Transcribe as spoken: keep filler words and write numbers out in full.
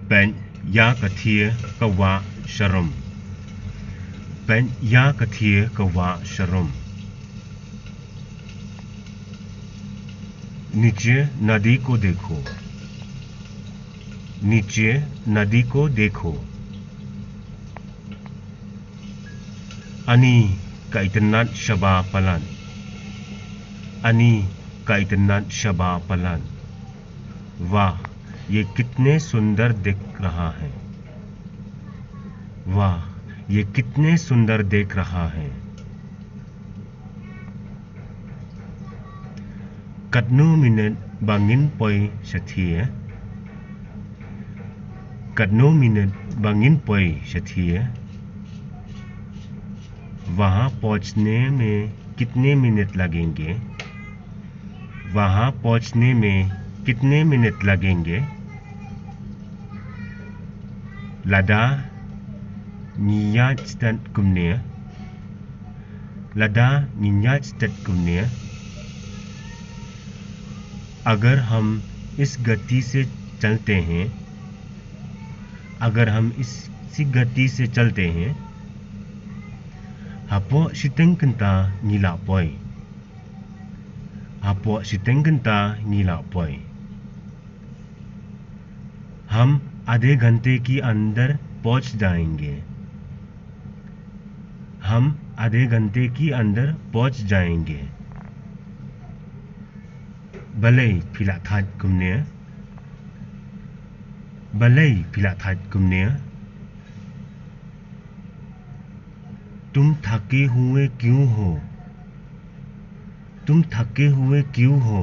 Peit ïa ka thie ka wah sharum. Peit ïa ka thie ka wah sharum. नीचे नदी को देखो। नीचे नदी को देखो। Ani ka itynnad shabar palat. Ani ka itynnad shabar palat. वाह, ये कितने सुंदर दिख रहा है। वाह, ये कितने सुंदर दिख रहा है। Katno minit ba ngin poi sha thie? Katno minit ba ngin poi sha thie? वहाँ पहुँचने में कितने मिनट लगेंगे? वहाँ पहुँचने में कितने मिनट लगेंगे? Lada ngi ïaid stet kumne. Lada ngi ïaid stet kumne. अगर हम इस गति से चलते हैं, अगर हम इसी गति से चलते हैं, hapoh shiteng kynta ngi lah poi. Hapoh shiteng kynta ngi lah poi. हम आधे घंटे के अंदर पहुंच जाएंगे। हम आधे घंटे के अंदर पहुंच जाएंगे। Balei phi la thait kumne? Balei phi la thait kumne? तुम थके हुए क्यों हो? तुम थके हुए क्यों हो?